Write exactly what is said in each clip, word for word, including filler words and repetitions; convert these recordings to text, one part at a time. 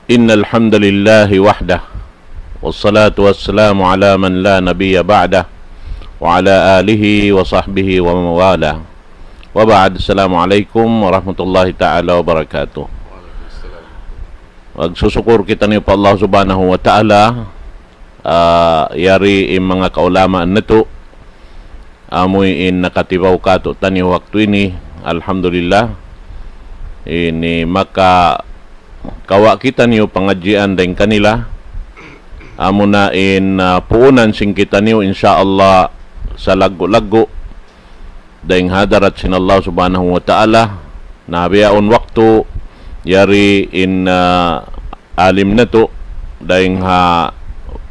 إن الحمد لله وحده، والصلاة والسلام على من لا نبي بعده، وعلى آله وصحبه ومن والاه. وبعد، السلام عليكم ورحمة الله تعالى وبركاته. Magsusukur kitaniyu pa Allah Subhanahu wa Ta'ala, ah, yari in manga kaulamaan natu', amuin nakatibaw katu'taniyu waktu ini, alhamdulillah. Ini makakawa' kitaniyu pangadjian dayn kanila. Amuna in, ah, puunan sin kitaniyu, insya Allah, salaggu'-laggu' dayn ha hadarat sin Allah Subhanahu wa Ta'ala. Na bihaun waktu, yari in, ah, alim natu' dayn ha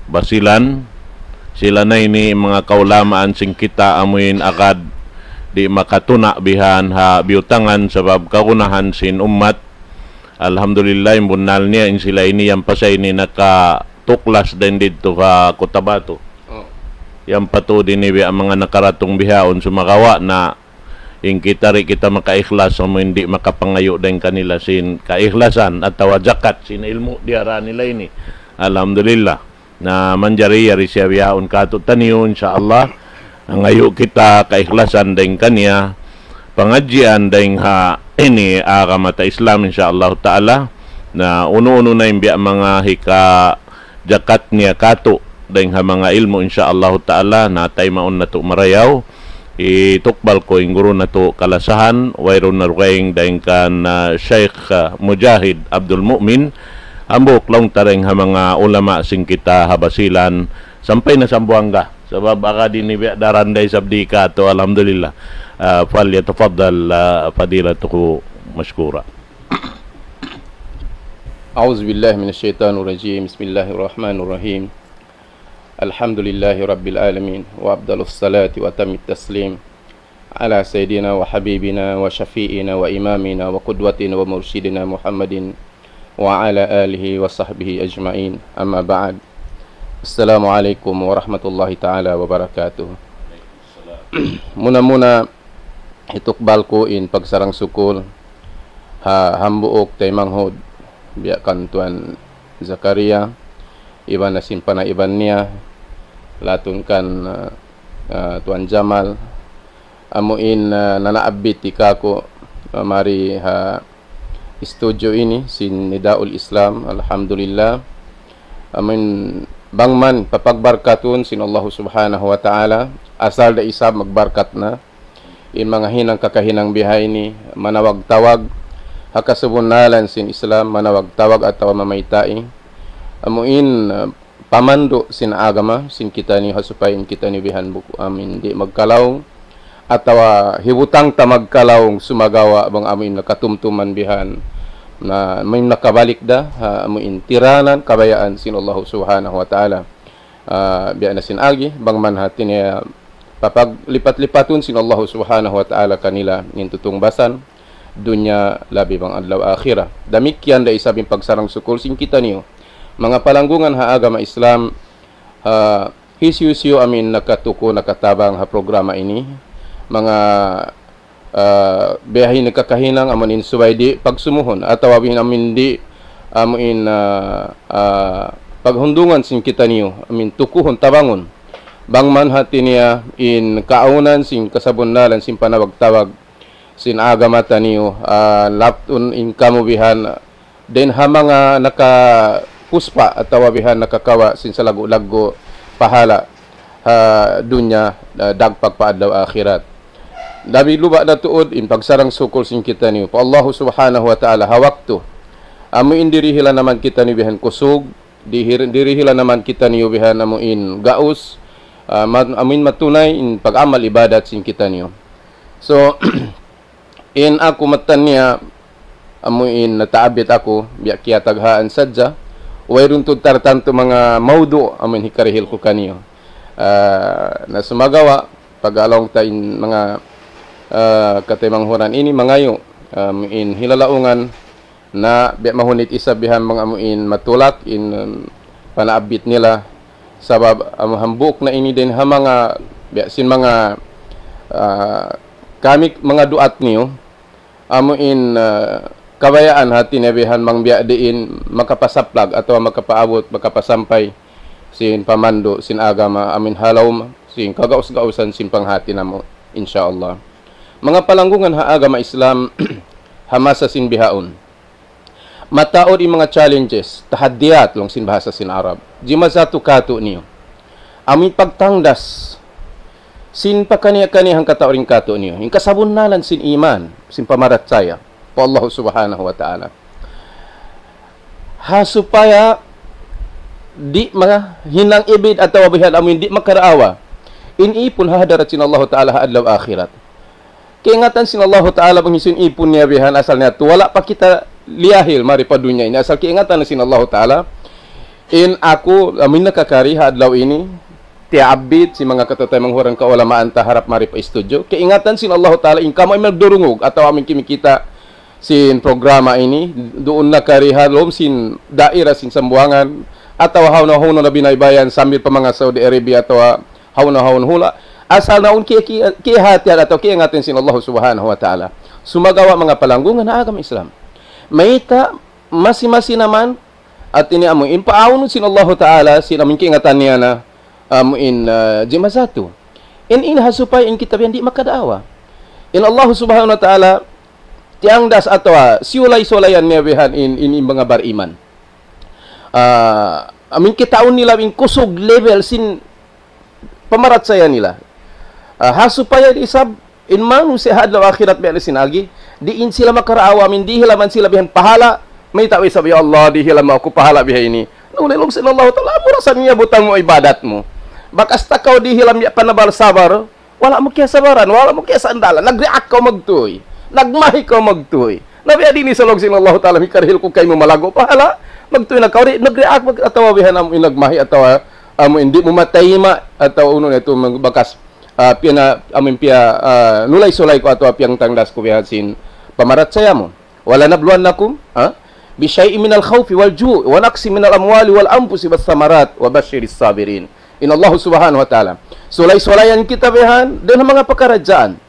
Basilan, sila na ini manga kaulamaan sin kita amuin agad di' makatuna' bihan ha biyutangan sabab kagunahan sin ummat. Alhamdulillah, in bunnal niya in sila ini yan pa sa ini nakatuklas dayn didtu pa Cotabato. Oh. Yan pa tuud ini biya' manga nakaratung bihaun sumagawa' na in kita di' kita makaikhlas, amu in di' makapangayu' dayn kanila sin kaikhlasan atawa jakat sin ilmu' diyara nila ini. Alhamdulillah. Na manjari yari siya bihaun katu'taniyu, insya Allah. Nangayu' kita kaikhlasan dayn kaniya, pangadjian dayn ha ini agama ta Islam, insya Allah Ta'ala. Na unu-unu na in biya' manga hika jakat niya katu' dayn ha manga ilmu', insya Allah Ta'ala, na taymaun natu' marayaw. Itukbal ku in guru natu' kalasahan, wayruun na dugaing dayn kan, ah, Sheikh, ah, Mujahid Abdul Mu'min, hambuuk laung ta dayn ha manga ulama sin kita ha Basilan, sampay na Sambuwanga. Sabab agad ini biya' daran da isab di' katu', alhamdulillah. Ah, فليتفضل، ah, فضيلته مشكورا. أعوذ بالله من الشيطان الرجيم. بسم الله الرحمن الرحيم. الحمد لله رب العالمين، وأفضل الصلاة وأتم التسليم على سيدنا وحبيبنا وشفيعنا وإمامنا وقدوتنا ومرشدنا محمد وعلى آله وصحبه أجمعين. أما بعد. السلام عليكم ورحمة الله تعالى وبركاته. Muna-muna, hitukbal ku in pagsarang-sukul ha hambuuk taymanghud, biya' kan Tuan Zakaria, iban na sin pana' iban niya, latun kan, ah, ah, Tuan Jamal, amu in, ah, nanaabit di' kāku', ah, mari ha studio ini sin Nidaul Islam, alhamdulillah. Amu in bang man papagbarkatun sin Allahu Subhanahu wa Ta'ala, asal da isab magbarkat na. In manga hinang kakahinang bihaini, manawag-tawag ha kasabunnalan sin Islam, manawag-tawag atawa mamaytai. Amu in, ah, pamandu' sin agama sin kitaniyu ha supaya in kitaniyu bihan buk-, amin di' magkalaung, atawa hibutang ta magkalaung sumagawa' bang amu in nakatumtuman bihan na amu in nakabalik da, ha, amu in tiranan kabayaan sin Allahu Subhanahu wa Ta'ala. Ah, biya' na sin agi, bang man hati niya papaglipat-lipatun sin Allahu Subhanahu wa Ta'ala kanila in tutungbasan dunya labi bang adlaw akhirat. Damikkiyan da isab in pagsarang-sukul sin kitaniyu. Manga palanggungan ha agama Islam, ha, hisiyu-siyu amin nakatuku, nakatabang ha programa ini, manga, ah, biya' ini kakahinang amu in subay di' pagsumuhun, atawa biya' amu in di', amu in, ah, ah, paghundungan sin kitaniyu, amu in tukuhun, tabangun. Bang man hati niya in kaawnan sin kasabunnalan sin panawag-tawag sin agama taniyu, ah, laptun in kamu bihan, dayn ha manga nakapuspa' atawa bihan nakakawa' sin salaggu'-laggu' pahala' ha dunya, ah, dagpak pa adlaw akhirat. Labi luba' da tuud in pagsarang-sukul sin kitaniyu pa Allahu Subhanahu wa Ta'ala ha waktu amu in dihil na man kitaniyu bihan kusug, dihil-, dihil na man kitaniyu bihan amu in gaus, ah, ma-, amu in matunay in pag-amal ibadat sin kitaniyu. So, in aku mattan niya, amu in nataabit aku, biya' kiyataghaan sadja, wayruun tuud tartantu manga mawdu', amu in hikarihil ku kaniyu. Ah, na sumagawa', pag-alaung ta in manga, ah, kataymanghuran ini, mangayu', amu in hilalaungan, na biya' mahunit isab bihan bang amu in matulak in, um, panaabit nila. Sabab, um, hambuuk na ini dayn ha manga, biya' sin manga, ah, kami manga duat niyu, amu in, ah, kabayaan hati niya bihan bang biya' diin makapasaplag atawa makapaabut, makapasampay sin pamandu' sin agama amin ha lawm sin kagaus-gausan sin panghati namu', insya Allah. Manga palanggungan ha agama Islam, ha masa sin bihaun, mataud in manga challenges, tahaddiyat laung sin bahasa sin Arab. Jimatu katu' niyu amu in pagtangdas sin pakaniya-kaniya hangkatau dayn katu' niyu, in kasabunnalan sin iman, sin pamarachaya pa Allah Subhanahu wa Ta'ala. Ha supaya di' mahinang ibid atawa bihan amu in di' makaraawa in ipun ha hadarat sin Allah Ta'ala ha adlaw akhirat. Kaingatan sin Allah Ta'ala bang hisiyu in ipun niya bihan asal niya tu wala' pa kita liyahil mari pa dunya ini, asal kaingatan sin Allah Ta'ala in aku amu in nakakari ha adlaw ini, tiyaabit sin manga katatay manghuran kaulamaan ta harap mari pa studio. Kaingatan sin Allah Ta'ala in kamu amu in nagdurungug atawa amu in kimikita' sin programa ini, duun na kari ha lawm sin daira sin Sambuwangan, atawa hawnu-hawnu na binaybayan sambil pa manga Saudi Arabia, atawa hawnu-hawnu hula'. Asal na awn ki-, ki-, kiyahatihan atawa kiyaingatan sin Allah Subhanahu wa Ta'ala. Sumagawa' manga palanggungan ha agama Islam, mayta' masi-masi naman, hati niya amu in paawnun sin Allah Ta'ala, sin amu in kiyaingatan niya na, amu in, ah, jimatu. In, in ha supaya in kita bihan di' makadaawa. In Allah Subhanahu wa Ta'ala, tiyangdas atawa siyulay-sulayan niya bihan in, in, in manga bariman. Ah, amu in kitaun nila in kusug level sin pamarachaya nila. Ah, ha supaya di' isab in manusiya' ha adlaw akhirat biya' sin agi, di' in sila makaraawa amu in dihilan man sila bihan pahala', mayta' way isab, "Ya Allah, dihilan mu aku pahala' biha ini." Laung sin Allah Ta'ala, "Amu ra sa in butang mu ibadat mu. Bakas ta kaw dihilan biya' panabal sabar, wala' mu kiyasabaran, wala' mu kiyasandalan. Nag-react kaw magtuy. Nagmahi kaw magtuy." Na biya' diin isab laung sin Allah Ta'ala, "Hikarihil ku kaymu malaggu' pahala', magtuy na kaw di', nag-react mag-, atawa bihan amu in nagmahi atawa amu in di' mu matayma' atawa unu na itu mag-, bakas, ah, pina-, amu in piya-, ah, nulay-sulay ku atawa piyangtangdas ku bihan sin pamarachaya mu." ولنبلونكم، ha? بشيء من الخوف والجوع ونقص من الأموال والأنفس والثمرات وبشر الصابرين. In Allah Subhanahu wa Ta'ala, sulay-sulayan kita bihan dayn ha manga pakaradjaan.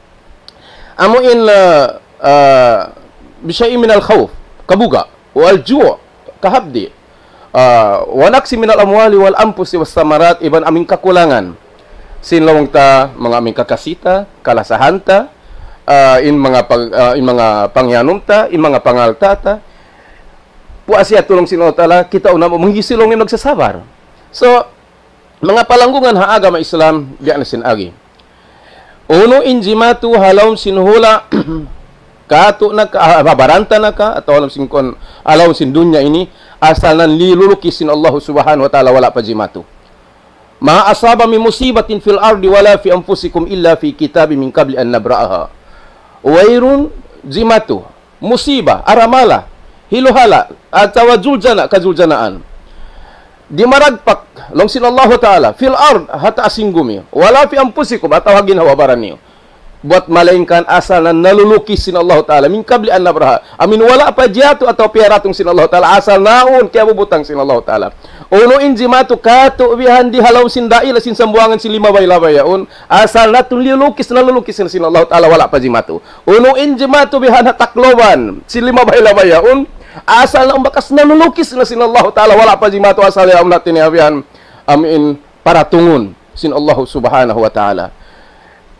Amu in, ah, ah, بشيء من الخوف, kabuga', والجوع, kahapdi', ah, ونقص من الأموال والأنفس والثمرات, iban amu in kakulangan sin laung ta, manga amu in kakasi ta, kalasahan ta, ah, in manga pag-, ah, in manga pangiyanum ta, in manga pangalta' ta. Puas yadtu laung sin Allah Ta'ala, kitaun namu' manghisiyu laung in nagsasabar. So, manga palanggungan ha agama Islam, biya' na sin agi. Unu in jimatu ha lawm sin hula', katu' na ka, ah, baran ta na ka, atawa ha lawm sin kon, ha lawm sin dunya ini, asal na liyulukis sin Allah Subhanahu wa Ta'ala wala' pa jimatu. ما أصاب من مصيبة في الأرض ولا في أنفسكم إلا في كتاب من قبل أن نبرأها. Wayruun jimatu, musiba, aramala, hiluhala', atawa juljana, kajuljanaan dimaragpak, laung sin Allahu Ta'ala, في الأرض, ha taas sin gumi, ولا في أنفسكم, atawa ha ginhawa-baran niyu. Buwat malaingkan asal na nalulukis sin Allahu Ta'ala, من قبل أن نبرأها. Amu in wala' pa jiyatu atawa piyaratung sin Allahu Ta'ala, asal na awn kiyabubutang sin Allahu Ta'ala. Unu in jimatu katu' bihan di ha lawm sin daira sin Sambuwangan sin limabay-labay yaun, asal na tuud liyulukis, nalulukis na sin Allahu Ta'ala, wala' pa jimatu. Unu in jimatu bihan ha Tacloban, sin limabay-labay yaun, asal na awn bakas nalulukis na sin Allahu Ta'ala, wala' pa jimatu, asal yaun hati niya bihan, amu in paratungun sin Allahu Subhanahu wa Ta'ala.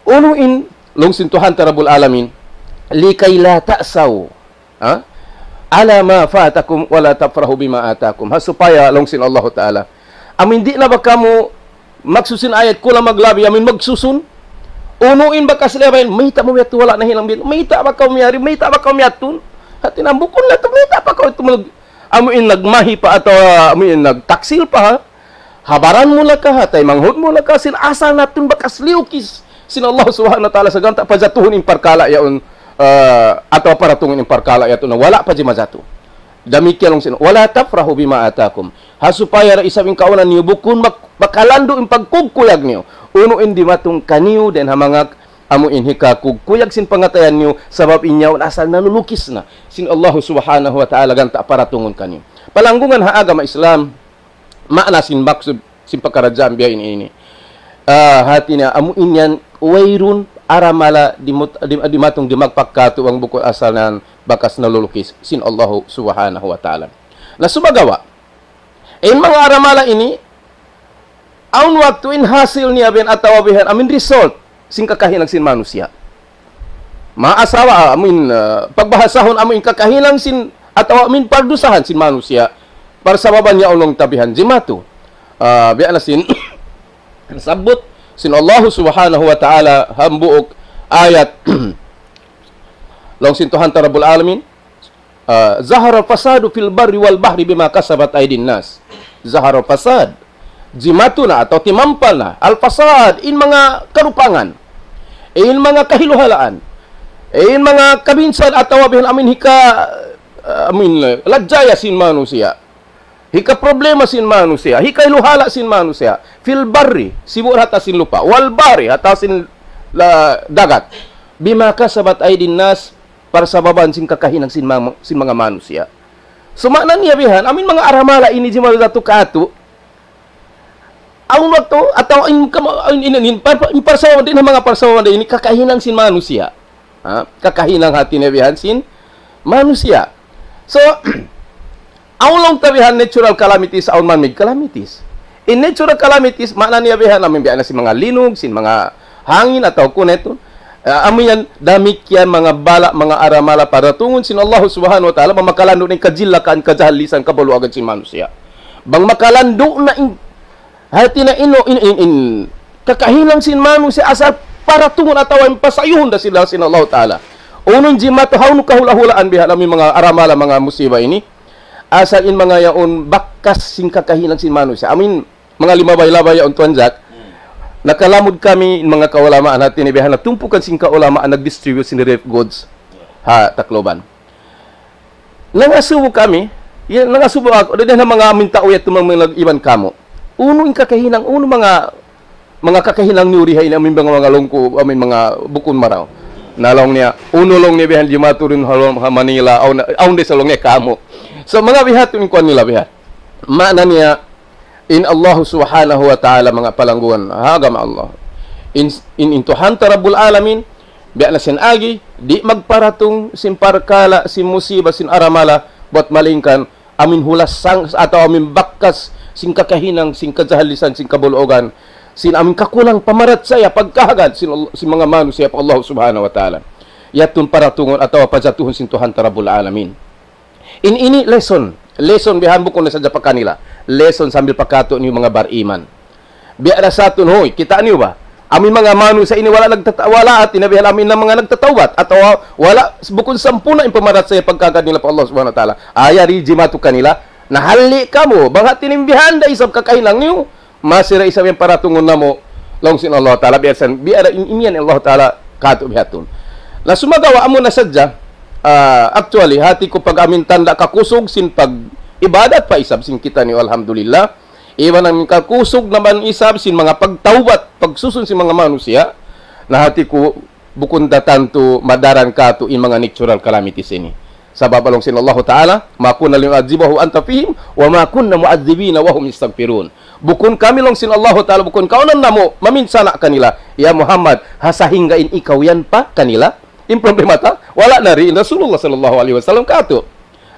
Unu in laung sin Tuhan ta Rabbul Alamin, لكي لا تأسوا, ha? على ما فاتكم ولا تفرحوا بما آتاكم. Ha supaya laung sin Allahu Ta'ala, amu in di' na ba kamu magsusun ayat kula maglabi, amu in magsusun. Unu in bakas liyabayan, mayta' mu yadtu wala' nahinang biya' ini, mayta' ba kaw miyari, mayta' ba kaw miyadtu. Hati niya bukun na tu, mayta' ba kaw tu mag-, amu in nagmahi pa atawa amu in nagtaksil pa, ha? Ha baran mu na ka, ha taymanghud mu na ka, sin asal na tuud bakas liyukis sin Allah Subhanahu wa Ta'ala, sa' ganta' pajatuhun in parkala' yaun, ah, atawa paratungun in parkala' yadtu na wala' pa jimajatu. Damikkiyan laung sin, ولا تفرحوا بما آتاكم. Ha supaya da isab in kaunan niyu bukun mak-, makalandu' in pagkugkuyag niyu. Unu in dimatung kaniyu dayn ha manga amu in hikakugkuyag sin pangatayan niyu, sabab in yaun asal nalulukis na sin Allah Subhanahu wa Ta'ala ganta' paratungun kaniyu. Palanggungan ha agama Islam, maana sin maksud sin pakaradjaan biya' ini ini. Ah, hati niya, amu in yan, wayruun aramala dimut-, dim-, dimatung dimagpak katu' bang bukun asal na yan bakas nalulukis sin Allahu Subhanahu wa Ta'ala. Na sumagawa', in manga aramala ini, awn waktu in hasil niya bihan atawa bihan amin result sin kakahinang sin manusiya'. Maasawa, amin, ah, pagbahasahun amin kakahinang sin atawa amin pardusahan sin manusiya'. Parsababan niya ulung tabihan jimatu. Ah, biya' na sin sabbut sin Allahu Subhanahu wa Ta'ala hambuuk ayat laung sin Tuhan ta Rabbul Alamin, ah, ظهر الفساد في البر والبحر بما كسبت أيدي الناس. ظهر الفساد. Jimatu na atawa timampal na. Al-fasad, in manga karupangan. In manga kahiluhalaan. In manga kabinsan atawa bihan amin hika, ah, amin, ladjaya sin manusiya'. Hika problema sin manusiya'. Hika hiluhala sin manusiya'. في البر, sibu' ha taas sin lupa'. والبحر, ha taas sin la-, dagat. بما كسبت أيدي الناس, parsababan sin kakahinang sin ma-, sin manga manusiya'. So, maana niya bihan, amin manga aramala ini jimatu katu', awn waktu, atawa in, kama-, in, in, in, par-, in parsababan dayn ha manga parsababan dayn ini kakahinang sin manusiya'. Ha? Kakahinang hati niya bihan sin manusiya'. So, awn laung tabihan natural calamities, awn man-made calamities. In natural calamities, maana niya bihan, amin biya' na sin manga linug, sin manga hangin atawa kunetun. Ah, amu yan, damikkiyan manga bala', manga aramala paratungun sin Allah Subhanahu wa Ta'ala, bang makalandu' na in kajillakan, kajahallisan, kabaluagan sin manusiya'. Bang makalandu' na in, hati na inu, in, in, in, kakahinang sin manusiya' asal paratungun atawa in pasayuhun da sila sin Allah Ta'ala. Unu in jimatu hawnu kahula'-hulaan bihan amu in manga aramala, manga musiba ini. Asal in manga yaun bakas sin kakahinang sin manusiya'. Amu in manga limabay-labay yaun Tuan Jack. Nakalamud kami, in manga kaulamaan hati niya bihan na tumpukan sin kaulamaan nag-distribute sin relief goods ha Tacloban. Nangasubu kami, ya, nangasubu aku, dayn ha manga amin tau yadtu manga nag-iban kāmu'. Unu in kakahinang, unu manga, manga kakahinang niyu di ha ini amin manga, manga lungku, amin manga bukun marayaw. Na laung niya, unu laung niya bihan jimatu dayn ha, ha Manila, awn, awn da isab laung niya kāmu'. So, manga biha' tuud in kuwan nila biha'. Maana niya, in Allah Subhanahu wa Ta'ala manga palangguan ha agama Allah. In, in, in Tuhan ta Rabbul Alamin, biya' na sin agi, di' magparatung sin parkala', sin musiba, sin aramala, bat malaingkan, amin hulas sang, atawa amin bakas, sin kakahinang, sin kajahallisan, sin kabaluagan, sin amin kakulang pamarachaya, pagkahagad, sin, sin manga manusiya' pa Allah Subhanahu wa Ta'ala. Yadtu in paratungun atawa pajatuhun sin Tuhan ta Rabbul Alamin. In ini lesson. Lesson bihan bukun na sadja pa kanila. Lesson sambil pa katu' niyu manga bariman. Biya' da sa tun, hoy, kita' niyu ba? Amu in manga manusiya' ini wala' nagtata-, wala' hati niya bihan amu in manga nagtatawbat. Atawa wala' bukun sampurna' in pamarachaya pagkahagad nila pa Allah Subhanahu wa Ta'ala. Aya di jimatu kanila, nahalli' kamu, bang hati niya bihan da isab kakahinang niyu, masi da isab in paratungun namu', laung sin Allah Ta'ala, biya' san, biya' da in, imiyan Allah Ta'ala katu' biha' tun. Na sumagawa' amu na sadja, ah, actually, hati ku pag-amin tanda' kakusug sin pag-ibadat pa isab sin kitaniyu, alhamdulillah. Iban amin kakusug naman isab sin manga pagtawbat, pagsusun sin manga manusiya'. Na hati ku, bukun da tantu madaran katu' in manga natural calamities ini. Sabab laung sin Allahu Ta'ala, ما كنا لنعذبهم وأنت فيهم وما كنا معذبين وهم يستغفرون. Bukun kami laung sin Allahu Ta'ala, bukun kaunan namu' maminsana' kanila. Ya Muhammad, ha sahingga in ikaw yan pa kanila? In problema ta, wala' na ri in Rasulullah sallallahu alayhi wasallam katu'.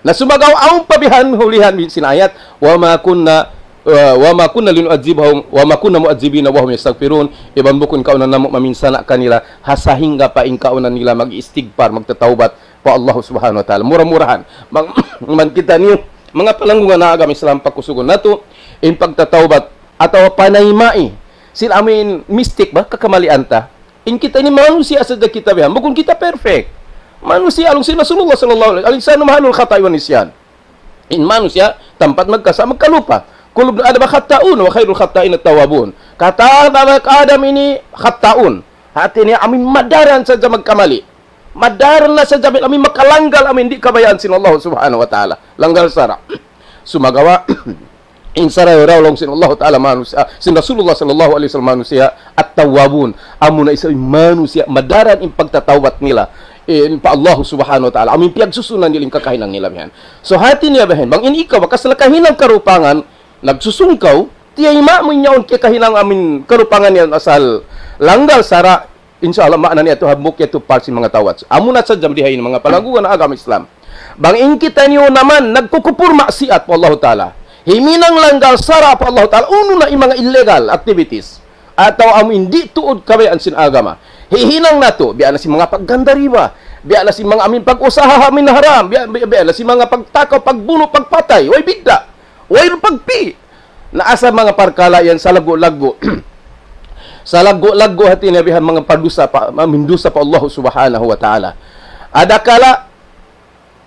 Na sumagawa' awn pa bihan hulihan sin ayat, وما كنا, uh, وما كنا لنعذبهم وما كنا معذبين وهم يستغفرون. Iban bukun kaunan namu' maminsana' kanila, ha sahingga pa in kaunan nila mag-istigfar, magtatawbat pa Allah Subhanahu wa Ta'ala. Mura-murahan. Mang-, man kitaniyu, manga palanggungan ha agama Islam pakusugun natu', in pagtatawbat, atawa panaymai, sin amin mistake ba, kakamalian ta. In kita ini manusiya' sadja kita bihan, bukun kita perfect. Manusiya' laung sin Rasulullah sallallahu alayhi wasallam, الإنسان محل الخطأ والنسيان. In manusiya', tampat magkasa', magkalupa. كل ابن آدم خطاء وخير الخطائين التوابون. Katan anak Adam ini khatta'un. Hati niya amin madaran sadja magkamali. Madaran na sadja amin, amin makalanggal amin di' kabayaan sin Allah Subhanahu wa Ta'ala. Langgal sara'. Sumagawa', in sara' laung sin Allah Ta'ala manusiya', sin Rasulullah sallallahu alayhi wasallam manusiya', at-tawwabun. Amu na isab in manusiya', madaran in pagtatawbat nila, in pa Allah Subhanahu wa Ta'ala. Amu in piyagsusunan nila in kakahinang nila bihan. So, hati niya bihan, bang in ikaw, bakas nakahinang karupangan, nagsusun kaw, tiyayma' mu in yaun kakahinang amin karupangan yan asal langgal sara', Insya Allah, maana niya yadtu hambuuk yadtu part sin manga tawbat. Amuna sadja di ha ini manga palanggungan ha agama Islam. Bang in kitaniyu naman nagkukupur maksiat pa Allahu Ta'ala. Himinang langgal sara' pa Allahu Ta'ala, unu na in manga illegal activities. Atawa amu in di' tuud kabayaan sin agama. Hihinang natu', biya' na sin manga pagganda riba, biya' na sin manga amu in pag-usaha amu in haram, biya', biya', biya' na sin manga pagtakaw, pagbunu', pagpatay, way bidda', way pagpi'. Na asa manga parkala' yan salaggu'-laggu'. Salaggu'-laggu' hati niya bihan manga pardusa pa, mamindusa pa Allah Subhanahu wa Ta'ala. Adakala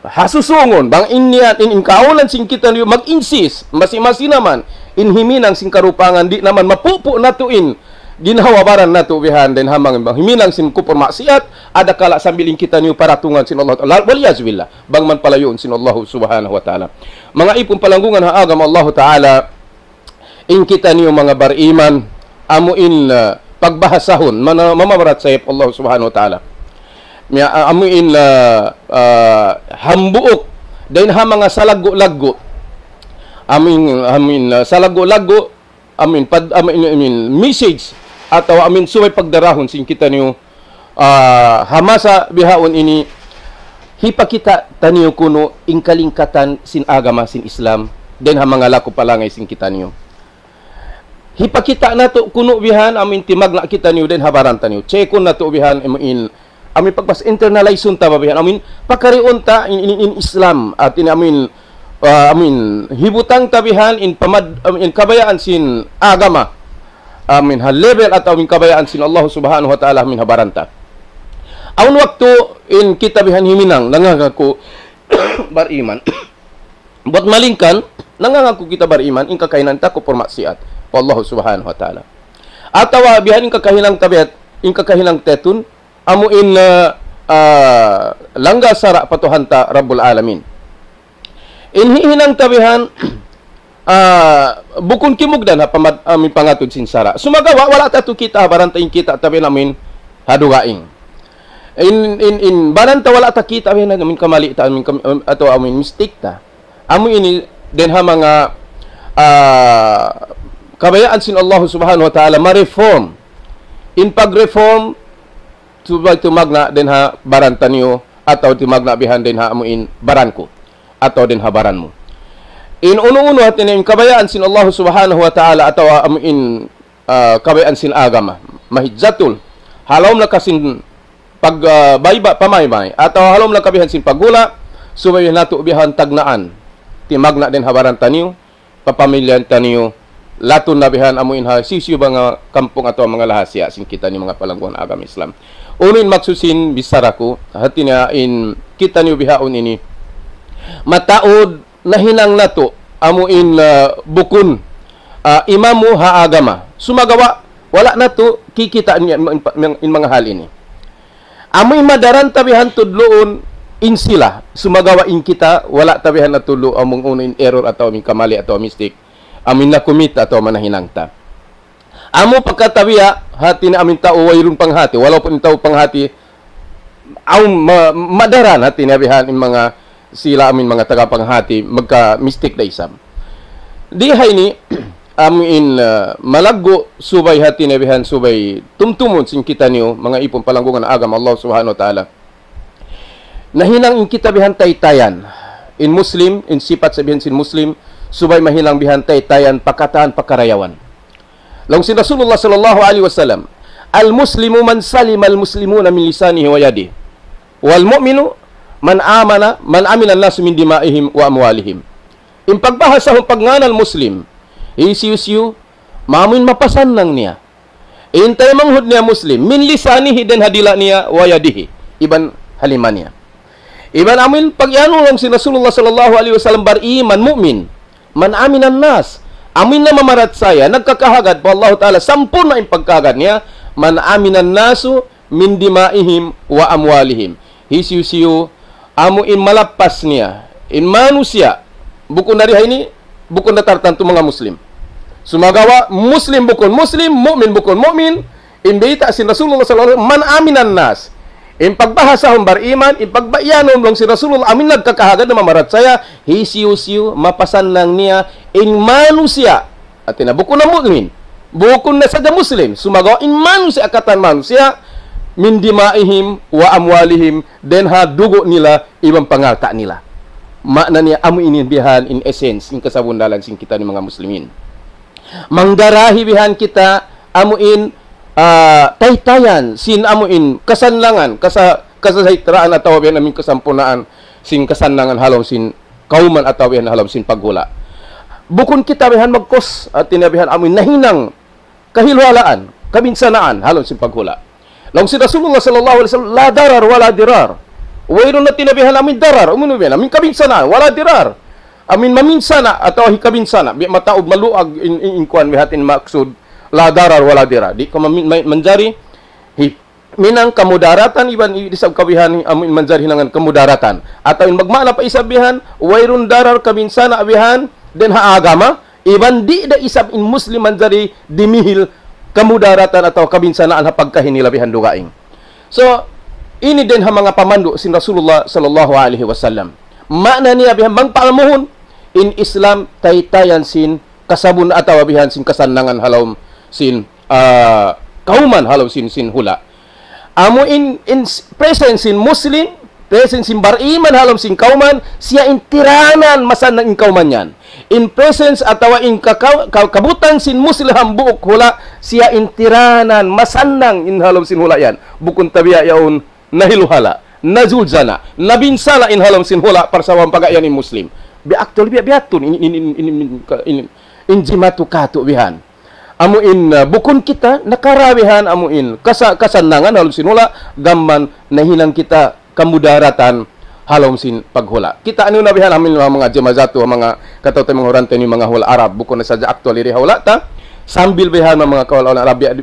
ha susungun, bang in niya, in, in kaawnan sin kitaniyu mag-insist, masi-masi naman, in himinang sin karupangan, di' naman mapupu' natu' in ginhawa-baran natu' bihan, dayn ha manga himinang sin kupur maksiat, adakala sambil in kitaniyu paratungan sin Allah Ta'ala. Wal iyazu billah, bang man palayuun sin Allah Subhanahu wa Ta'ala. Manga ipun palanggungan ha agama Allah Ta'ala, in kitaniyu manga bariman, amu in, ah, pagbahasahun, mana-, mamabarat sayap Allah Subhanahu wa Ta'ala. Miya, ah, amu in, ah, ah, hambuuk, dayn ha manga salaggu'-laggu'. Amu in, amu in, ah, salaggu'-laggu', amu in, pad-, amu in, amu in, message, atawa amu in subay pagdarahun sin kitaniyu, ah, ha masa bihaun ini, hipakita' taniyu kunu' in kalingkatan sin agama sin Islam, dayn ha manga laku palangay sin kitaniyu. Hipakita' natu' kunu' bihan amu in timagna' kitaniyu dayn ha baran taniyu. Check-un natu' bihan amu in, amu in pagbas internalize-un ta ba bihan amu in pakariun ta in, in, in Islam. Hati niya amu in, ah, amu in hibutang ta bihan in pamad-, amu in kabayaan sin agama. Amu in ha level atawa amu in kabayaan sin Allah Subhanahu wa Ta'ala amu in ha baran ta. Awn waktu in kita bihan himinang, nangangaku bariman. Buat malingkan, nangangaku kita bariman, in kakahinang ta kupur maksiat pa Allah Subhanahu wa Ta'ala. Atawa bihan in kakahinang ta bihan, in kakahinang ta yadtu, amu in, ah, ah, langgal sara' pa Tuhan ta Rabbul Alamin. In hihinang ta bihan, ah, bukun kimugdan ha pamad-, amu in pangatud sin sara'. Sumagawa', wala' ta tu kita', baran ta in kita' ta bihan amu in ha dugaing. In, in, in, baran ta wala' ta kita' bihan amu in kamali ta, amu in kam-, amu, atawa amu in mistake ta. Amu ini dayn ha manga, ah, kabayaan sin Allah Subhanahu wa Ta'ala ma-reform. In pag-reform, subay tumagna' dayn ha baran taniyu, atawa tumagna' bihan dayn ha amu in baran ku, atawa dayn ha baran mu. In unu-unu hati niya in kabayaan sin Allah Subhanahu wa Ta'ala, atawa amu in, ah, kabayaan sin agama. Mahijjatul. Ha lawm na ka sin pag, ah, bayba' pamaymay, atawa ha lawm na ka bihan sin paghula', subay natu' bihan tagnaan. Timagna' dayn ha baran taniyu, pa pamilya taniyu, latun na bihan amu in ha hisiyu-siyu manga kampung atawa manga lahasiya sin kitaniyu manga palangguan agama Islam. Unu in maksud sin bichara ku, hati niya in kitaniyu bihaun ini, mataud nahinang natu', amu in, ah, bukun, ah, imamu ha agama. Sumagawa', wala' natu' kikita' in, in, in, in manga hal ini. Amu in madaran ta bihan tudluun in sila, sumagawa' in kita, wala' ta bihan natudlu' amu in unu in error atawa amu in kamali atawa mistake, amu in nakumit atawa manahinang ta. Amu pagkatabiya', hati niya amu in tau wayruun panghati, walaupun in tau panghati, awn ma-, madaran hati niya bihan in manga sila amu in manga taga panghati, magka-mistake da isab. Di ha ini, amu in, ah, malaggu' subay hati niya bihan subay tumtumun sin kitaniyu, manga ipun palanggungan agama Allah Subhanahu wa Ta'ala. Nahinang in kita bihan taytayan. In Muslim, in sipat sa bihan sin Muslim, subay mahinang bihan taytayan pa katan pa karayawan. Laung sin Rasulullah sallallahu alayhi wasallam, "Al-Muslimu man salima al-Muslimuna min lisanihi wa yadihi. Wal mu'minu man amana, man amina an-nasu min dima'ihim wa amwalihim." In pagbahasahun pagngānan Muslim, hisiyu-siyu, amu in mapasannang niya in taymanghud niya Muslim, min lisanihi, dayn ha dila' niya, wa yadihi, iban ha lima niya. Iban amu in pag-iyanun laung sin Rasulullah sallallahu alayhi wasallam bariman mu'min, man amina an-nas, amu in namamarachaya, nagkakahagad pa Allah Ta'ala, sampurna' in pagkahagad niya, man amina an-nasu min dima'ihim wa amwalihim. Hisiyu-siyu, amu in malappas niya in manusiya', bukun na di ha ini, bukun na tartantu manga Muslim. Sumagawa', Muslim bukun Muslim, mu'min bukun mu'min, in bayta' sin Rasulullah sallallahu alayhi wasallam, man amina an-nas. In pagbahasahun bariman, in pagbayanun laung sin Rasulullah, amu in nagkakahagad namamarachaya, hisiyu-siyu, mapasannang niya in manusiya'. Hati niya, bukun na mu'min. Bukun na sadja Muslim. Sumagawa' in manusiya', katan manusiya', من دمائهم وأموالهم, dayn ha dugu' nila iban pangalta' nila. Maana niya amu ini bihan in essence, in kasabunnalan sin kita ini manga muslimin. Mangdarahi bihan kita amu in, ah, taytayan sin amu in kasannangan, kasa-, kasasaitraan atawa bihan amu in kasampurnaan sin kasannangan ha lawm sin kawman atawa bihan ha lawm sin paghula'. Bukun kita bihan magkus, hati niya bihan amu in nahinang kahiluhalaan, kabinsanaan, ha lawm sin paghula'. Laung sin Rasulullah sallallahu alayhi wasallam, لا ضرر ولا ضرار. Wayruun na tinabihan amin darar, umunu bihan, amin kabinsanaan, ولا ضرار. Amin maminsana' atawa hikabinsana', biya' mataud maluag in, in, in kuwan bihan in maksud, لا ضرر ولا ضرار. Di' kaw mamin-, ma-, manjari, hi-, hinang kamudaratan, iban i-, isab kaw bihan, amin manjari hinangan kamudaratan. Atawa in magmaana pa isab bihan, wayruun darar kabinsana' bihan, dayn ha agama, iban di' da isab in Muslim manjari dimihil kamudaratan atawa kabinsanaan ha pagkahi nila bihan dugaing. So, ini dayn ha manga pamandu' sin Rasulullah sallallahu alayhi wasallam. Maana niya bihan bang paamuhun, in Islam taytayan sin kasabun atawa bihan sin kasannangan ha lawm sin, ah, kawman ha lawm sin, sin hula'. Amu in, in s-, presence sin Muslim, presence sin bariman ha lawm sin kawman, siya in tiranan masannang in kawman yan. In presence atawa in kakaw-, ka-, kabutan sin Muslim hambuuk hula', siya in tiranan masannang in ha lawm sin hula' yan. Bukun tabiya' yaun nahiluhala', nazulzala, nabinsana' in ha lawm sin hula' parsababan pag'iyan in Muslim. Bi-, actually, biya', biya' tuud in, in, in, in, in, in, in jimatu katu' bihan. Amu in, uh, bukun kita nakarabihan amu in kasa-, kasannangan ha lawm sin hula', gam mayan nahinang kita kamudaratan ha lawm sin paghula'. Kita' niyu na bihan amin manga jimatu, manga kataw-taymanghuran taniyu manga hula' Arab, bukun na sadja actually di ha hula' ta, sambil bihan manga kawal-kawal Arab, biya'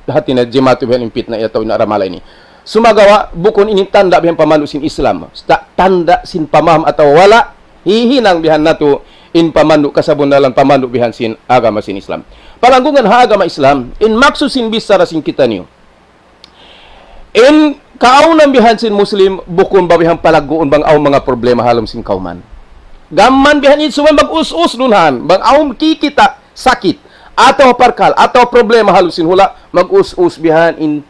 hati niya jimatu bihan in pitna atawa in aramala ini. Sumagawa', bukun ini tanda' bihan pamandu' sin Islam. Ta-, tanda' sin pamaham atawa wala', hihinang bihan natu' in pamandu' kasabunnalan, pamandu' bihan sin agama sin Islam. Palanggungan ha agama Islam, in maksud sin bichara sin kitaniyu. In kaawnan bihan sin Muslim, bukun ba bihan palagguun bang awn manga problema ha lawm sin kawman. Gam mayan bihan in subay mag-us-us dunhan, bang awn kikita' sakit, atawa parkala', atawa problema ha lawm sin hula', mag-us-us bihan in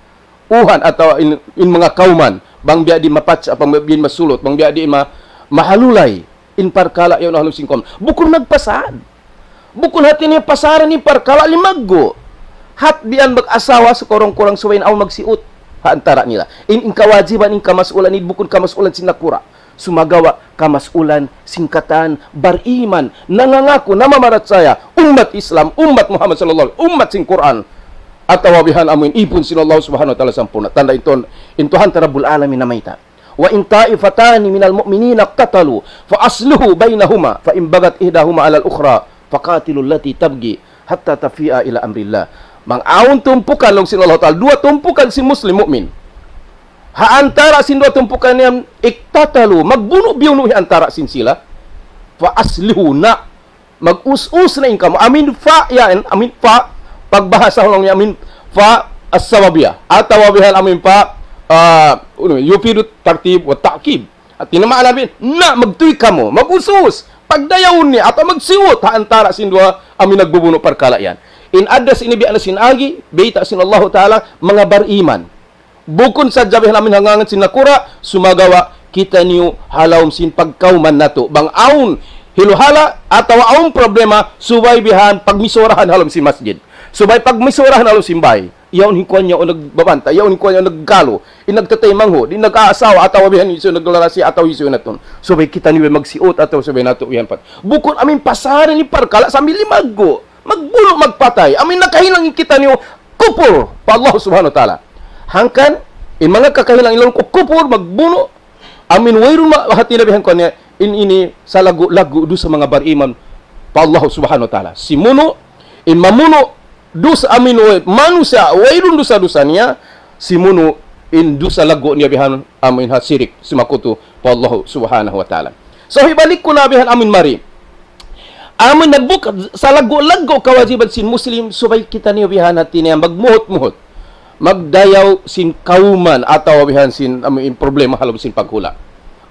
uhan atawa in, in manga kawman, bang biya' di' mapatsa, bang biya' di' masulut, bang biya' di' ma-, mahalulay, in parkala' yaun ha lawm sin kawman. Bukun magpasad. Bukun hati niya pasaran in parkala' limaggu'. Hat bihan mag-asawa sakurang-kurang subay in awn magsiut ha antara' nila. In, in kawajiban, in kamasulan, in bukun kamasulan sin nakura'. Sumagawa' kamasulan sin katan bariman, nangangaku, namamarachaya, ummat Islam, ummat Muhammad sallallahu alayhi, ummat sin Qur'an, atawa bihan amu in ipun sin Allah subhanahu wa ta'ala sampurna'. Tanda' in Tuhan, in Tuhan ta Rabbul Alamin namayta'. وإن طائفتان من المؤمنين اقتتلوا فأصلحوا بينهما فإن بغت إحداهما على الأخرى فقاتلوا التي تبغي حتى تفيء إلى أمر الله. Bang awn tumpukan, laung sin Allah Ta'ala, duwa tumpukan sin Muslim mu'min. Ha antara' sin duwa tumpukan yan, iktatalu, magbunu'-biyunu' hi antara' sin sila. Fa aslihu, na, mag-us-us na in kamu. Amin fa yan, amin fa, pagbahasa laung niya amin fa as-sababiyah. Atawa bihan amin fa, ah, unu, yufidu tartib wa ta'kid. Hati niya maana bihan, na, magtuy kamu, mag-us-us, pagdayawun niya, atawa magsiut ha antara' sin duwa amin nagbubunu' parkala' yan. In address ini biya' na sin agi, bayta' sin Allahu Ta'ala, manga bariman. Bukun sadja bihan amin hanggangan sin nakura', sumagawa' kitaniyu ha lawm sin pagkawman natu'. Bang awn hiluhala' atawa awn problema, subay bihan pagmisurahan ha lawm sin masjid. Subay pagmisurahan ha lawm sin bay. Yaun in kuwan yaun nagbabanta, yaun in kuwan yaun naggalu, in nagtataymanghud, in nag-aasawa, atawa bihan hisiyu naglalasi, atawa hisiyu na tuud. Subay kitaniyu magsiut, atawa subay natu' bihan pat. Bukun amin pasaran in parkala' sambil limaggu'. Magbunu', magpatay. Amin nakahinang in kitaniyu kupur pa Allah Subhanahu wa Ta'ala. Hangkan, in manga kakahinang in laung ku kupur, magbunu', amin wayruun ma-, hati niya bihan kuwan niya, in ini salaggu'-laggu' dusa manga bariman pa Allah Subhanahu wa Ta'ala. Simunu', in mamunu', dusa amin way, manusiya', wayruun dusa-dusa niya, simunu', in dusa laggu' niya bihan, amin ha sirik, simakutu pa Allah Subhanahu wa Ta'ala. So, hibalik ku na bihan amin mari. Amin nagbuka, salaggu'-laggu' kawajiban sin Muslim, subay kitaniyu bihan hati niya magmuhut-muhut. Magdayaw sin kawman, atawa bihan sin, amin problema ha lawm sin paghula'.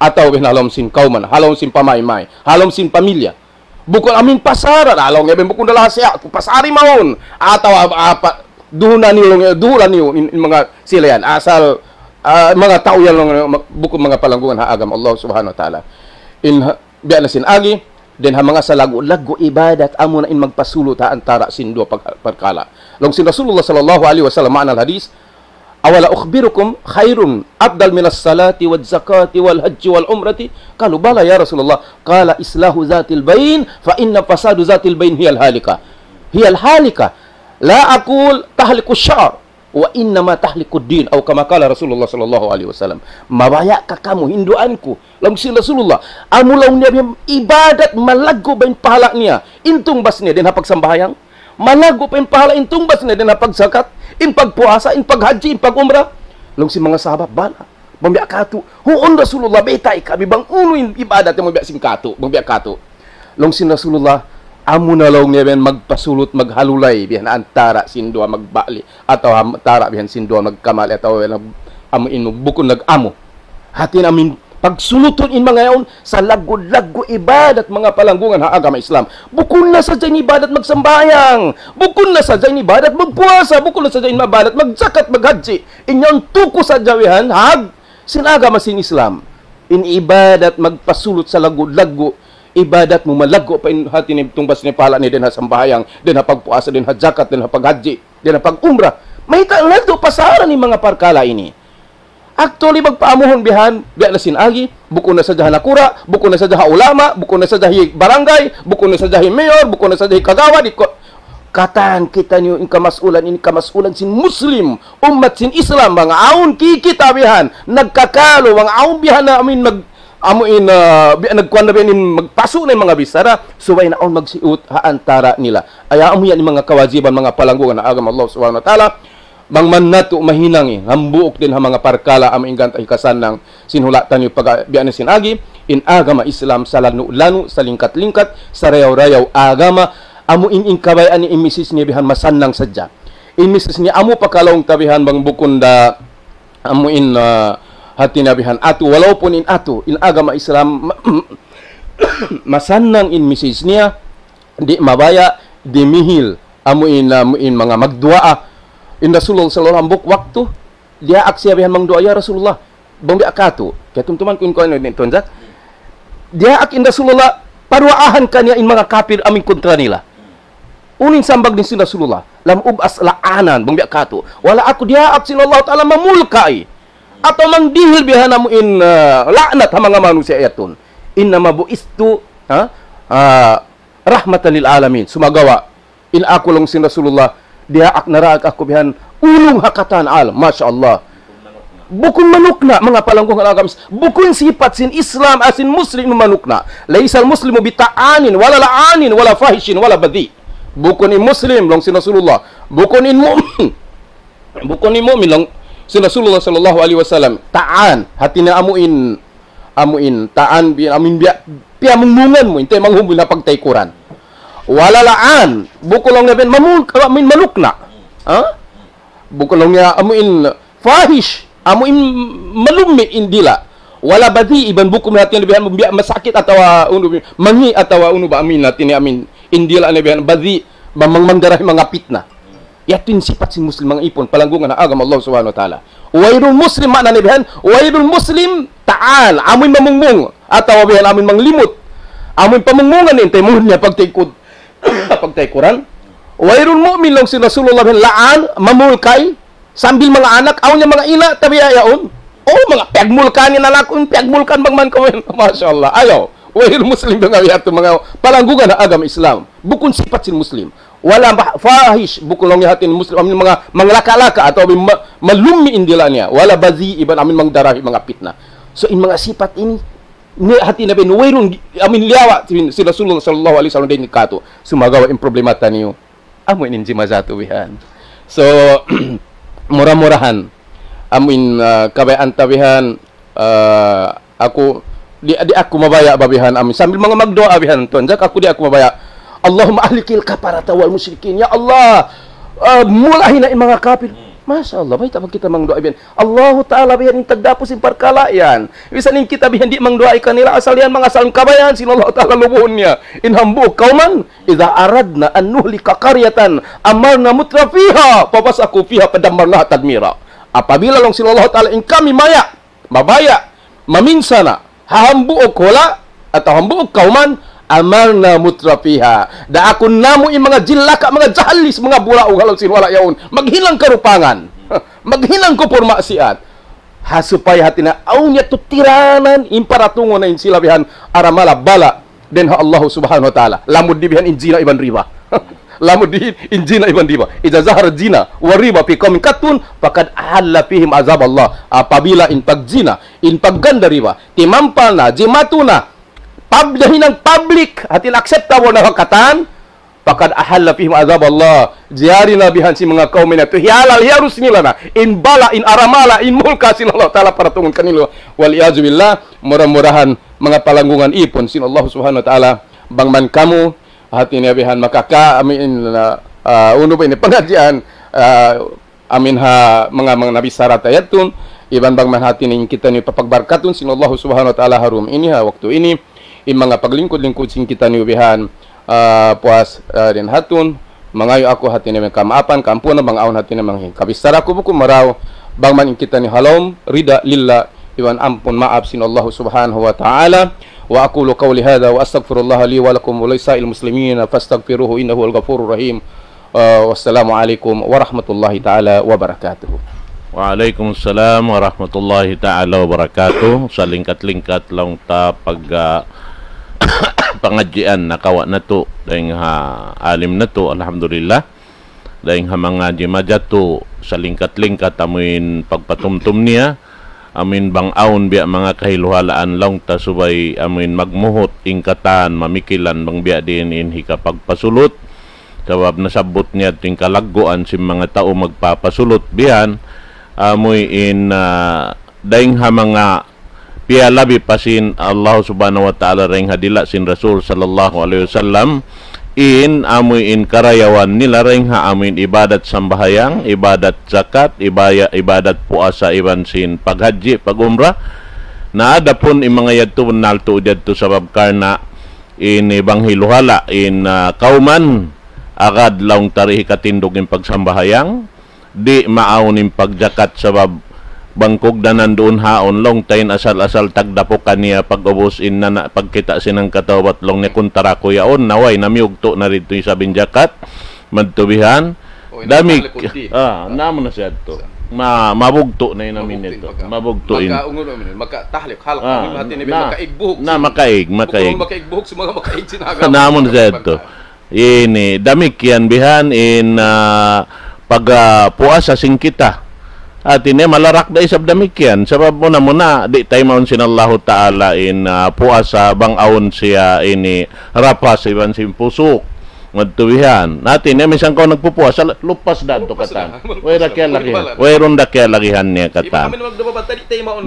Atawa bihan ha lawm sin kawman, ha lawm sin pamaymay, ha lawm sin pamilya. Bukun amin pasaran, laung niya bihan bukun da lahat siya, aku pasari mawn. Atawa apa, apa, Duhulan niyu, duhulan niyu in, in manga sila yan. Asal, ah, manga tau yan laung, bukun manga palanggungan ha agama Allah Subhanahu wa Ta'ala. In, ha- biya' na sin agi, dayn ha manga salaggu'-laggu' ibadat, amuna in magpasulut ha antara' sin duwa pag-, parkala'. Laung sin Rasulullah sallallahu alayhi wasallam, ma'na al-hadith, أولا أخبركم خير أفضل من الصلاة والزكاة والحج والعمرة؟ قالوا بلى يا رسول الله. قال إصلاح ذات البين، فإن فساد ذات البين هي الهالكة. هي الهالكة. لا أقول تحلق الشعر، وإنما تحلق الدين، أو كما قال رسول الله صلى الله عليه وسلم. Mabaya' ka kamu hinduan ku. Laung sin Rasulullah, amu laung niya bihan ibadat malaggu' pa in pahala' niya, in tungbas niya dayn ha pagsambahayang. Malaggu' pa in pahala' in tungbas niya dayn ha pagzakat, in pagpuasa, in paghajji, in pag-umrah. Laung sin manga sahabat, bala. Bang biya' katu', huun Rasulullah, baytai kami bang unu in ibadat mu biya' sin katu', bang biya' katu'. Laung sin Rasulullah, amuna laung niya bihan magpasulut, maghalulay, bihan antara' sin duwa magbali, atawa antara' bihan sin duwa magkamali, atawa nag-, amu in bukun nag-amu. Hati niya amin, pagsulutun in manga yaun, salaggu'-laggu' ibadat manga palanggungan ha agama Islam. Bukun na sadja in ibadat magsambahayang, bukun na sadja in ibadat magpuasa, bukun na sadja in ibadat magzakat, maghajji. In yaun tuku sadja bihan, hag, sin agama sin Islam. In ibadat magpasulut salaggu'-laggu', ibadat mu malaggu' pa in hati niya tungbas niya pahala' niya dayn ha sambahayang, dayn ha pagpuasa, dayn ha zakat, dayn ha paghajji, dayn ha pag-umrah. Mayta' natu' pasaran in manga parkala' ini. Actually, magpaamuhun bihan, biya' na sin agi, bukun na sadja ha nakura', bukun na sadja ha ulama, bukun na sadja hi barangay, bukun na sadja hi mayor, bukun na sadja hi kagawad, hi ko-, katan kitaniyu in kamasulan, in kamasulan sin Muslim, ummat sin Islam, bang awn kikita' bihan, nagkakalu, bang awn bihan na amin mag-, amu in, ah, bi-, nagkuan na bihan in magpasu' na in manga bichara, subay na awn magsiut ha antara' nila. Ay, amu yan in manga kawajiban, manga palanggungan ha agama Allah Subhanahu wa Ta'ala. Bang man natu' mahinang in hambuuk dayn ha manga parkala' amu in ganta' hikasannang sin hula' taniyu pag-, biya' na sin agi, in agama Islam salanu'-lanu', salingkat-lingkat, sarayaw-rayaw agama, amu in, in kabayaan niya in misis niya bihan masannang sadja. In misis niya amu pa kalaung ta bihan bang bukun da, amu in, ah, hati niya bihan atu, walaupun in atu, in agama Islam, ma-, masannang in misis niya, di' mabaya', dimihil, amu in, amu in manga magduwaa. In Rasulullah sallallahu alayhi wasallam hambuuk waktu, diyaak siya bihan mangduwaa, "Ya Rasulullah, bang biya' katu'." Katumtuman ku in kuwan ni Tunjak. Diyaak in Rasulullah, paduwaahan kaniya in manga kapir amu in kontra nila. Unu in sambag dayn sin Rasulullah, "لم أبعث لعانا, bang biya' katu'. Wala' aku diyaak sin Allah Ta'ala mamulkay. Atawa mangdihil bihan amu in, ah, la'nat ha manga manusiya' yatun. إنما بعثت, ha? Ah, رحمة للعالمين. Sumagawa', in aku laung sin Rasulullah, diyaak naraak aku bihan ulung ha katan alam." Masha Allah. Bukun manukna', manga palanggungan agama Is-, bukun sipat sin Islam, ah, sin Muslim manukna'. ليس المسلم بطعان ولا لعان ولا فاحش ولا بذيء. Bukun in Muslim, laung sin Rasulullah. Bukun in mu'min. Bukun in mu'min, laung sin Rasulullah sallallahu alayhi wasallam. Ta'an, hati niya amu in, amu in, ta'an, bi-, amu in biya', piyamungmungan mu, in taymanghud mu na pagtaykuran. Wala la'an, bukun laung niya bihan mamung-, amu in manukna'. Ha? Bukun laung niya amu in fahish, amu in malummi' in dila'. Wala badhi', iban bukun hati niya bihan biya' masakit atawa unu, mangi' atawa unu ba amu in hati niya amu in dila' niya bihan badhi', ba mang-, mangdara hi manga pitna. Yadtu in sipat sin Muslim manga ipun, palanggungan ha agama Allah Subhanahu wa Ta'ala. غير المسلم, maana niya bihan, غير المسلم, ta'an, amu in mamungmung, atawa bihan amu in manglimut. Amu in pamungmungan in taymanghud niya pagtaykud, pagtaykuran. غير المؤمن, laung sin Rasulullah bihan, la'an, mamulkay, sambil manga anak, awn niya manga ina', tabiya' yaun. Oh, manga piyagmulkan in anak, um, piyagmulkan bang man kaw, masha Allah. Ayaw, غير المسلم, manga yadtu, manga palanggungan ha agama Islam. Bukun sipat sin Muslim. Wala ba-, fahish, bukun laung niya hati niya Muslim, amu in manga, manglaka-laka, atawa amu in ma-, malummi' in dila' niya. Wala badhi', iban amu in mangdara hi manga pitna. So, in manga sipat ini, niya hati niya bihan, wayruun, amu in liyawa', sin, sin Rasulullah sallallahu alayhi wasallam dayn katu'. Sumagawa' in problema taniyu, amu in jimajatu bihan. So, mura-murahan, amu in, ah, kabayaan ta bihan, ah, aku, di', di' aku mabaya' ba bihan amu in. Sambil manga magduwaa bihan, Tuan Jack, aku di' aku mabaya'. اللهم أهلك الكفرة والمشركين. Ya Allah, ah, mulahi na in manga kapir. Masha Allah, mayta' pa kita mangduwaa bihan. Allahu Ta'ala bihan in tagdapu sin parkala' yan. Misan in kita bihan di' mangduwaa kanila, asal yan manga asal kabayaan sin Allah Ta'ala lubuhun niya. In hambuuk kawman, إذا أردنا أن نهلك قرية أمرنا مترفيها ففسقوا فيها فدمرناها تدميرا. Apabila laung sin Allah Ta'ala in kami maya, mabaya', maminsana, ha hambuuk hula', atawa hambuuk kawman, أمرنا مترفيها. Daakun namu' in manga jilaka, manga jahalis, manga bulaug ha lawm sin hula' yaun. Maghinang karupangan. Maghinang kupur maksiat. Ha supaya hati niya, awn niya tutiranan, in paratungun na in sila bihan, aramala bala'. Dayn ha Allah Subhanahu wa Ta'ala. Lamud di' bihan in zina iban riba. Lamud di' in zina iban riba. إذا ظهر الزنا والربا في قوم قط فقد أحل فيهم عذاب الله. Apabila in pagzina, in pagganda riba, timampal na, jimatu na, pab-, nahinang public, hati niya acceptable na ha katan, فقد أحل فيهم عذاب الله. Jari na bihan sin manga kawm ini yadtu, hiyalal, hiyarus nila na. In bala', in aramala, in mulka sin Allah Ta'ala paratungun kanila. والعياذ بالله, mura-murahan, manga palanggungan ipun sin Allah Subhanahu wa Ta'ala, bang man kamu, hati niya bihan makaka-, amin, ah, ah, unu ba ini pangadjian, ah, amin ha manga, manga nabi sarata yadtu, iban bang man hati niya in kitaniyu papagbarakatun sin Allah Subhanahu wa Ta'ala ha dum ini ha waktu ini, in manga paglingkud-lingkud sin kitaniyu bihan, ah, puas, ah, dayn ha yadtu, mangayu' aku hati niya kamaapan, kaampunan, bang awn hati niya manga kabissara ku bukun marayaw, bang man in kitaniyu ha lawm, rida lillah, iban ampun maap sin Allah Subhanahu wa Ta'ala. وأقول قولي هذا وأستغفر الله لي ولكم ولسائر المسلمين فاستغفروه إنه هو الغفور الرحيم. Ah, wassalamu alaykum warahmatullahi ta'ala wabarakatuh. Wa alaykum salam warahmatullahi ta'ala wabarakatuh. Salingkat-lingkat laung ta pag, ah, pangadjian nakawa' natu', dayn ha alim natu', alhamdulillah. Dayn ha manga jimajatu, salingkat-lingkat amuin pagpatumtum niya, amuin bang awn biya' manga kahiluhalaan laung ta subay amuin magmuhut in katan mamikilan bang biya' diin in hikapagpasulut. Sabab nasabbut niya in kalagguan sin manga tau magpapasulut bihan, amuin, ah, dayn ha manga piyalabi pa sin Allah Subhanahu wa Ta'ala dayn ha dila' sin Rasul sallallahu alayhi wasallam, in amuin karayawan nila dayn ha amuin ibadat sambahayang, ibadat zakat, ibaya-, ibadat puasa iban sin paghajji, pag-umrah. Na adapun in manga yadtu bunnal tuud yadtu sabab karna' ini bang hiluhala' in, ah, kawman agad laung ta di' hikatindug in pagsambahayang, di' maawn in pagjakat sabab bang kugdanan duun haun laung ta in asal-asal tagdapu kaniya pag-ubus in nana' pagkita' sin hangkatau bat laung niya kuntara ku yaun na way namiyugtu' na didtu isab in jakat madtu bihan. Oh, in damik. Malik Uddin. Ah, na amu na siya to. Ma-, mabugtu' na in amin. Mabugtu' in ito. Pagka. Mabugtu' in. Maka, unu, unu, maka tahliq, halq, ah, amin, hati na, na, makaigbuhuk na sin, makaig, makaig. Bukun makaigbuhuk sin manga makaig sin agama. Na amu na siya to. Ini, damikkiyan bihan in, ah, pag, ah, puasa sin kita. Hati niya, malarak da isab damikkiyan. Sabab muna-muna, di' taymaun sin Allahu Ta'ala in, ah, puasa bang awn siya ini rapas iban sin pusuk. Madtu bihan. Hati niya, misan kaw nagpupuasa, lupas da tu katan. Way ra kiyalagihan. Wayruun da kiyalagihan niya katan.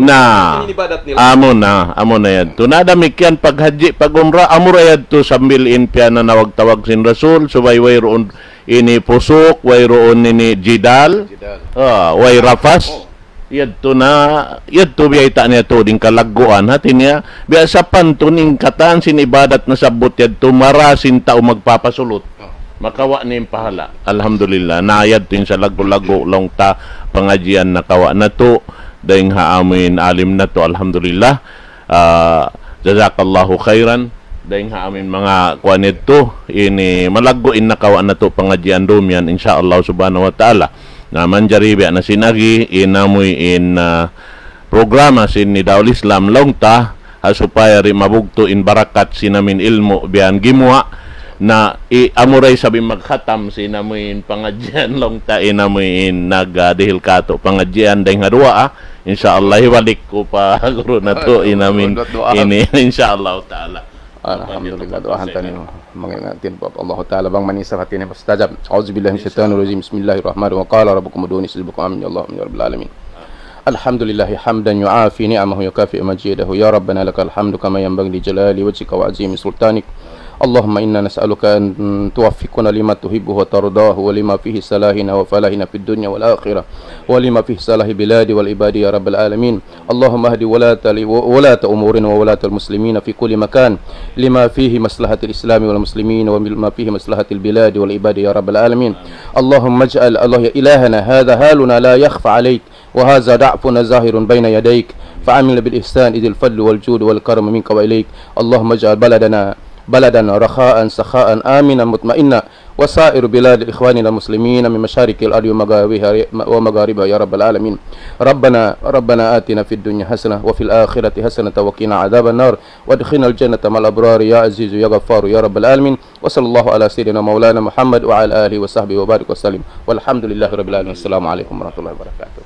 Na, amu na, amu na yadtu. Na damikkiyan paghajji, pag-umrah, amu ra yadtu sambil in piyananawag-tawag sin Rasul, subay wayruun ini pusuk, wayruun ini jidal, ah, way rapas. Yadtu na, yadtu biyayta' niya tuud in kalagguan. Hati niya, biya' sapantun in katan sin ibadat nasabbut yadtu, mara sin tau magpapasulut. Makawa' niya in pahala'. Alhamdulillah. Na yadtu in salaggu'-laggu' laung ta pangadjian nakawa' natu', dayn ha amuin alim natu', alhamdulillah. Ah, jazakallahu khairan. Dayn ha amin manga kuwan yadtu, ini malaggu' in nakawa' natu' pangadjian dum yan, insya Allah subhanahu wa ta'ala. Na manjari biya' na sin agi, in amuin, ah, programa sin Nidaul Islam laung ta, ha supaya di' mabugtu' in barakat sin amin ilmu' biya' gimuwa', na i-, amu ra isab in magkhatam sin amuin pangadjian laung ta in amuin nag, ah, dihil katu' pangadjian dayn ha duwaa, ah. Insya Allah, hibalik ku pa guru natu' in amin ini, insya Allah ta'ala. Alhamdulillah, duwaahan taniyu. Mangayu' na in pa Allah ta'ala bang man isab hati niya mustajab. أعوذ بالله من الشيطان الرجيم. بسم الله الرحمن الرحيم. وقال ربكم ادعوني أستجب لكم. آمين يا رب العالمين. الحمد لله حمدا يوافي نعمه ويكافئ مزيده. يا ربنا لك الحمد كما ينبغي لجلال وجهك وعظيم سلطانك. اللهم إنا نسألك أن توفقنا لما تحبه وترضاه ولما فيه صلاحنا وفلاحنا في الدنيا والآخرة ولما فيه صلاح البلاد والعباد يا رب العالمين. اللهم اهد ولاة ل-، ولاة أمورنا وولاة المسلمين في كل مكان لما فيه مصلحة الإسلام والمسلمين ولما فيه مصلحة البلاد والعباد يا رب العالمين. اللهم اجعل، الله يا إلهنا، هذا حالنا لا يخفى عليك، وهذا ضعفنا ظاهر بين يديك، فعاملنا بالإحسان إذ الفضل والجود والكرم منك وإليك. اللهم اجعل بلدنا بلدا رخاء سخاء آمنا مطمئنا، وسائر بلاد إخواننا المسلمين من مشارق الأرض ومغاربها، ومغاربها يا رب العالمين. ربنا، ربنا آتنا في الدنيا حسنة وفي الآخرة حسنة وقنا عذاب النار، وأدخلنا الجنة مع الأبرار يا عزيز يا غفار يا رب العالمين. وصلى الله على سيدنا مولانا محمد وعلى آله وصحبه وبارك وسلم. والحمد لله رب العالمين. السلام عليكم ورحمة الله وبركاته.